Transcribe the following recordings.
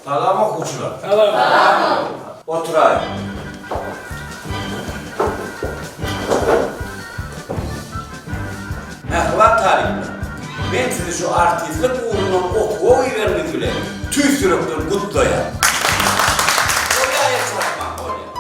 Salam okuwçylar. Salam. Oturaýyň. Mähriban talyplar! Men sizi şu artistlik ugrundan okuwa gireniňiz bilen tüýs ýürekden gutlaýan. Bolýa el çarpmaň, bolýa.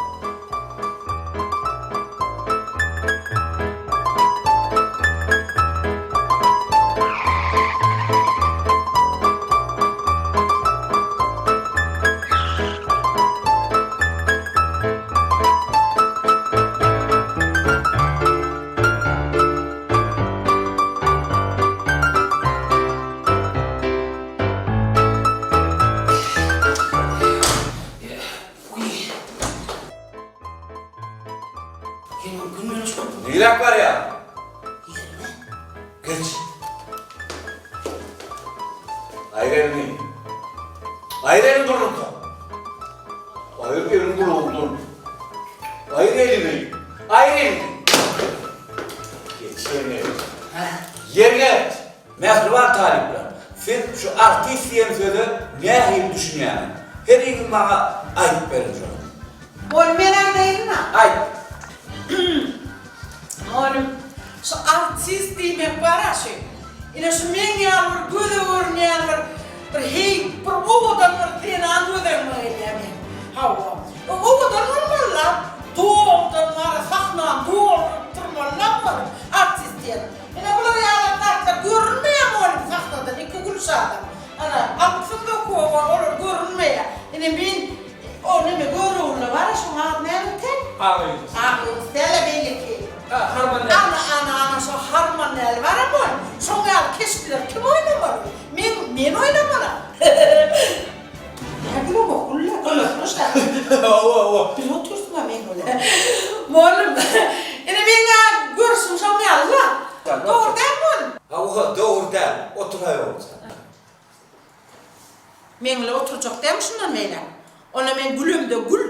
Niräk barýaň? Ýerine. Geç. Aýr elini. Aýr elini burnundan. Aýr elini burnundan. Aýr elini. Aýr elini. Geç ýerine. Ýerine geç. Mähriban talyplar, siz şu artist diýen söze nähili düşünýäňiz? Heriňiz maňa aýdyp beriň şony. Ony men aýdaýynma. Aýt. Ony şu artist diýmek bar-a şu. Ine şu meň ýaly bir göze görünýän bir bir heý bir owadan bir zenan göz öňüme gelýär meň. Hawa. Owadan bolmaly-la. Dogrudan bar-a sahnany dolduryp durmaly-la bular artist diýen. Ine bular ýaly zatlar görünmeýär mugallym sahnadan iki Gülşadam. Ana, alypsyň dokuwa olar görünmeýär. Ine men o neme Görogly bar-a şoň ady nämeken? Agýyldyz. Agýyldyz däl-ä beýleki. Ha, Harman däli. Ana, ana, ana şo Harman däli bar-a mugallym. Şoň ýaly keşpleri kim oýnamaly? Men, men oýnamaly. Nä gülüňok, gül-le, gülüsmyş-a. Hawa, hawa. Bilip otyrsyň-a men gülä. Mugallym, ine meň-ä görüşüm şoň ýaly-la. Dogry dälmi mugallym? Hawa, dogry däl. Oturaý oguljan. Meň bilen oturjak dälmi şundan beýläk? Onda men gülemde gül,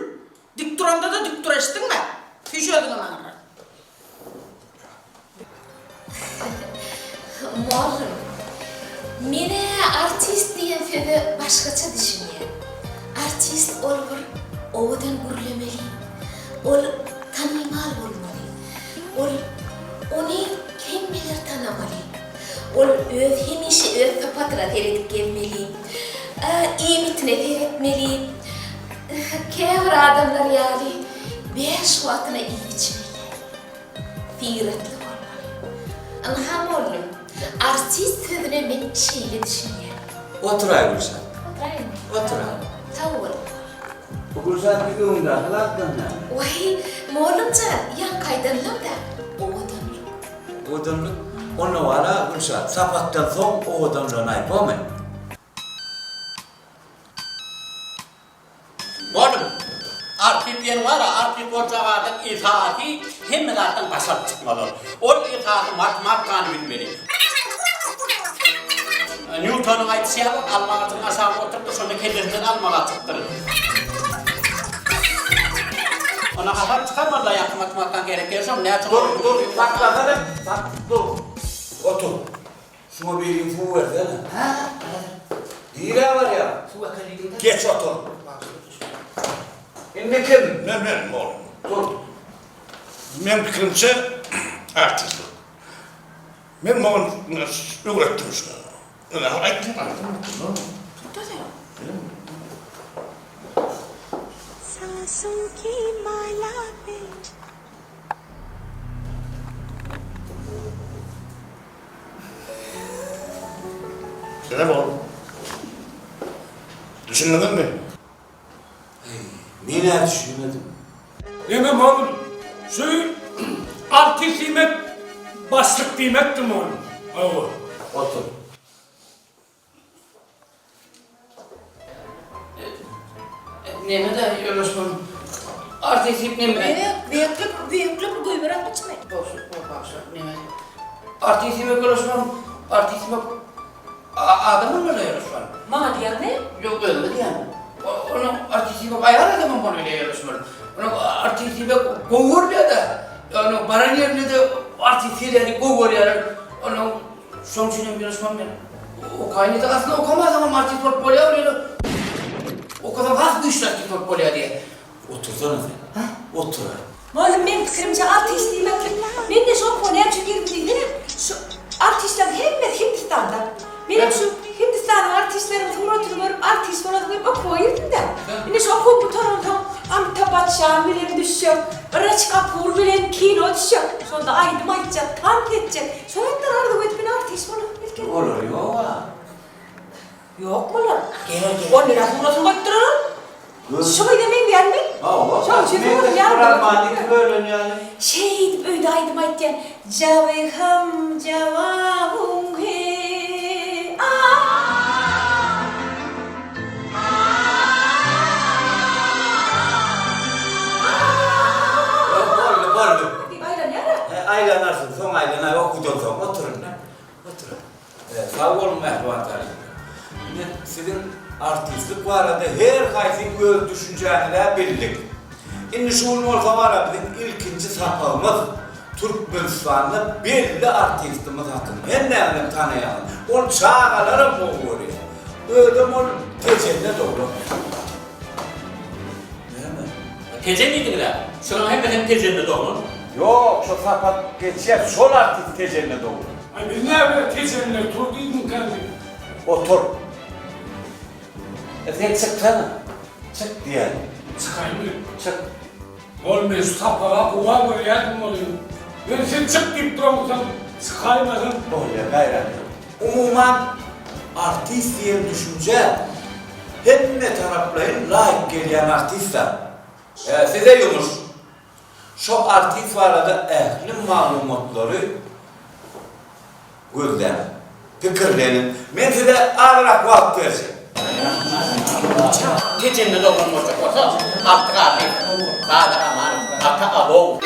dik duranda-da dik dur eşitdiňmi? Süýş özüňem aňyrrak. Mugallym, men-ä artist diýen söze başgaça düşünýän. Artist ol bir owadan gürlemeli, ol tanymal bolmaly, ol ony hemmeler tanamaly, ol öz hemişe öz sypatyna seredip gezmeli, iýmitine seretmeli, käbir adamlar ýaly bäş wagtyna iýip-içmeli däl. Syratly bolmaly. Ynha mollum, artist sözüne men şeýle düşünýän. Oturaý Gülşat. Oturaýynmy? Oturaý. Sag boluň. Bu Gülşat bir öňündäki zatdan näme? Waý, mollum jan, ýaňky aýdanlam-da, owadanlyk. Owadanlyk? Onda wala Gülşat, sapakdan soň owadanlygyny aýt, bormy? Oglum, artist diýen bar-a, artist boljak adam esasy hemme zatdan baş alyp çykmaly. Ol esasy matematikany bilmeli. Nýutonyň aýdyşy ýaly, alma agajynyň aşagynda oturypdyr, şonda kellesinden alma gaçypdyr. Onda hasap çykarmalylar ýaňky matematikanyň gerek ýeri şoň, näçe Dur, dur, saklasana, sak, dur. Otur. Şuňa biriň suw bersene. Hä, häzir. Nirä barýaň? Suw äkelýin-dä. Geç otur. Indi kim? Men, men, oglum. Tur. Meň pikirimçe, artistlik. Men muny öwretdim şuňa. Ine, aýtdym, aýtdym. Tut-da sen. Size bol. Düşündiňizmi? Eý, men-ä düşünmedim. Neme mollum, şu artist diýmek başlyk diýmekdir mollum. Hawa. Otur. Neme-de ýoldaşlarym, artist diýip neme? Beýikli, beýikli bir goýber atmaçymy? Bagşa, neme? Artist diýmek ýoldaşlarym, artist diýmek adam bolmaly ýoldaşlarym. Maňa diýýäňmi? Ýok, özüme diýýän. Onuň artist diýmek aýal adamam bolmaly ýoldaşlarym. Onuň artist diýmek gowy görülýär-de. Onuň baran ýerinde-de artist gelýär diýip gowy görýärler. Onuň Şoň üçin hem ýöne şony men okaýyn diýsek, aslynda okamasaňam artist bolup bolýar ýöne. Okasaň has güýçli artist bolup bolýar diýýär. Otursana sen. Otur. Mugallym meň pikirimçe artist diýmeklik mende şu okuwa näme üçin girdim diýsene şu artistleriň hemmesi Hindistanda. Menem şu Hindistanyň artistleriň suratyny görüp artist bolasym gelip okuwa girdim-dä. Indi şu okuwym gutaransoň Amitabh Bachchan bilen düşjek, Raj Kapoor bilen kino düşjek. Şonda aýdym aýtjak, tans etjek. Şo zatlar arzuw edip men artist bolasym gelip geldim. Olar ýog-a. Ýokmy olar? Gel gel. Onda suratyny goýup duraryn. Şu gyza meňzeýärmi? Hawa. Şoň üçin suratyny ýaly Rahmany iki bölen ýaly. Şeýdip öýde aýdym aýtýan. Jaby ham jawabun he a. Boldy, boldy. Diýip aýlanýar-a. He, aýlanarsyň, soň aýlanaý, okuwdan soň. Otur indi. Otur. Sag boluň mähriban talyplar. Indi siziň artistlik barada her haýsy öz düşünjäňiz-ä bildik. Indi şu gün bolsa bara biziň ilkinji sapagymyz Türkmenistanda belli artistimiz hakynda. Hemmäňizem tanaýaňyz. Ol çagalaram gowy görýär. Özem ol Tejende doglan. Näme? Tejen diýdiňiz-ä. Şolaň hemmesem Tejende doglan. Ýok, şo sapak geçýär, şol artist Tejende doglan. Aý biz näme Tejenler tur diýdiňkä diýip. Otur. E sen çyksana. Çyk diýýän. Çykaýynmy? Çyk. Ol men şu sapaga gowa görýärdim welin, ýöne sen çyk diýip duransoň çykaýmasam. Bolýar, gaýrat et. Umuman, artist diýen düşünje hemme taraplaýyn laýyk gelýän artist-a. Size ýumuş. Şo artist barada ähli maglumatlary gözläň, pikirleniň. Men size azrak wagt berjek. Tejende doglan boljak bolsa, Artyk Ahyr, Bazar Amanow, Ata Abow.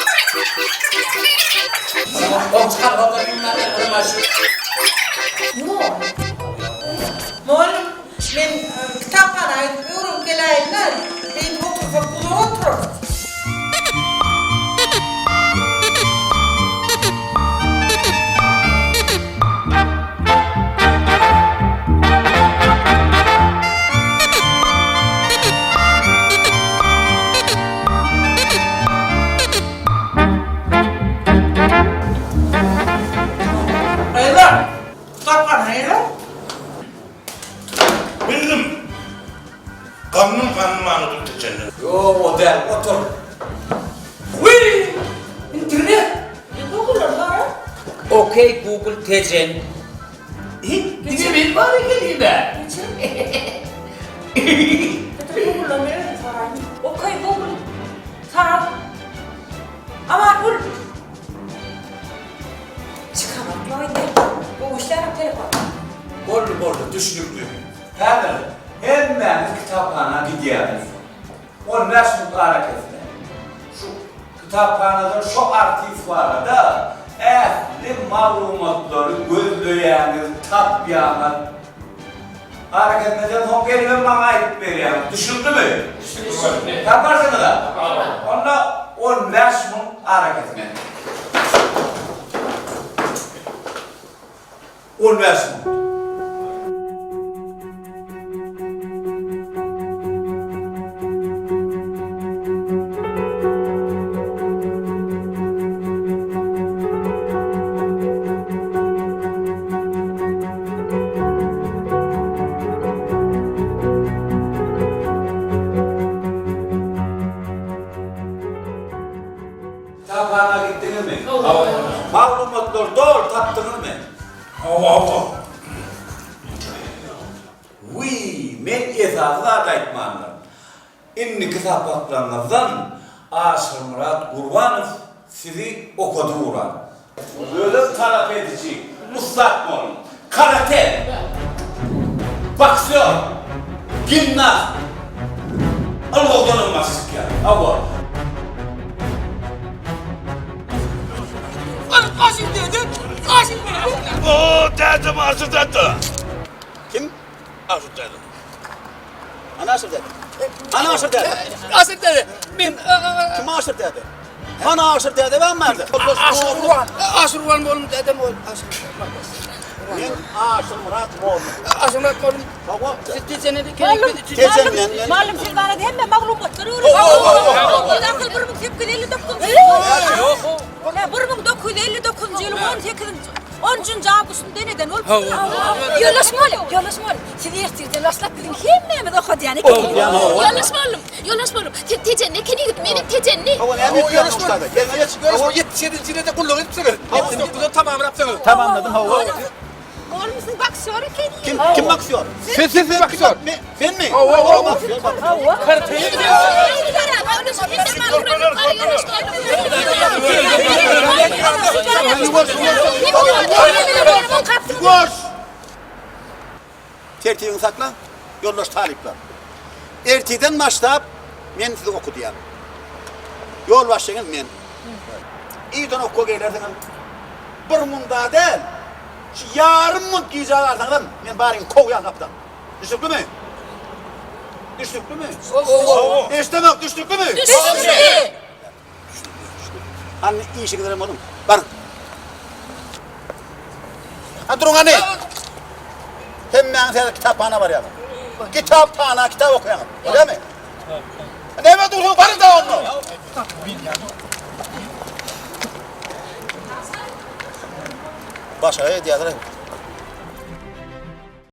Mugallym, men kitaphana gidip öwrenip geläýin-dä, beýdip otursak uzak oturarys. Gyzlar, kitaphana geliň. Bildim. Gandym gandym anydyr Tejenden. Ýok, o däl, otur. Wiý! Internet! Google'lar bar-a. Ok Google Tejen. Diňe men bar ekenim-ä. Getir Google'dan men özüm soraýyn. Ok Google Sarap. Amangül. Çykanoklar indi. Gowy işlänok telefon. Boldy, boldy, düşnükli. Häzir hemmämiz kitaphana gidýäris. On bäş minut arakesme. Şu kitaphanadan şo artist barada ähli maglumatlary gözleýäňiz, tapýaňyz. Arakesmeden soň gelibem maňa aýdyp berýäňiz. Düşnüklimi? Düşnükli. Taparsyňyz-a? Onda on bäş minut arakesme. On bäş minut. Kitaphana gitdiňizmi? Hawa. Maglumatlary doly tapdyňyzmy? Hawa, hawa. Wiý, men esasy zady aýtmandyryn. Indiki sapaklaryňyzdan Aşyrmyrat Gurbanow sizi okadyp ugrar. Özem talap ediji, ussat boluň. Karate, boksýor, gimnast, ylgawdanam baş çykýar. Hawa. Oo, dädem Aşyr däde. Kim? Aşyr däde. Ana Aşyr däde. Ana Aşyr däde. Aşyr däde. Men Kim Aşyr däde? Ana Aşyr däde ben merde. Aşyr Gurban. Aşyr Gurban bolum dädem ol. Aşyr. Men Aşyrmyrat mollum. Aşyrmyrat mollum. Hawa. Siz Tejende Mollum, Tejenden men. Mollum siz barada hemme maglumatlary öwrenip. Asyl 1859 Ýok. 1959-njy ýylyň 18-nji 10-njy awgustynda eneden bolupdyr. Ýoldaş mollum, ýoldaş mollum, siz ertirden başlap biziň hemmämizi okadýan ekeniňiz. Ýoldaş mollum, ýoldaş mollum, siz Tejende ekeniňiz, menem Tejenli. Hawa, näme etýäň ussada? Gelme geç. Ýoldaş 77-nji ýylda gulluk edipsiňiz. 79-da tamamlapsyňyz. Tamamladym, hawa. Oglum siz boksýor ekeniňiz. Kim kim boksýor? Siz siz siz boksýor. Senmi? Hawa, hawa. Hawa. Ýuwaş! Tertibiňi sakla, ýoldaş talyplar. Ertirden başlap men sizi okudýan. Ýolbaşçyňyz men. Irden okuwa gelersiňiz. Bir munda däl, şu ýarym munt gijä galsaňyzam men baryňy kowýan gapydan. Düşnüklimi? Düşnüklimi? Eşdemek düşnüklimi? Düşnükli. Hany işiňiz bilen boluň. Baryň. Ha duruň hany. Hemmäňiz häzir kitaphana barýaňyz. Kitaphana kitap okaýaňyz. Bolýarmy? Näme dursuň baryň da onda. Başa edýärler.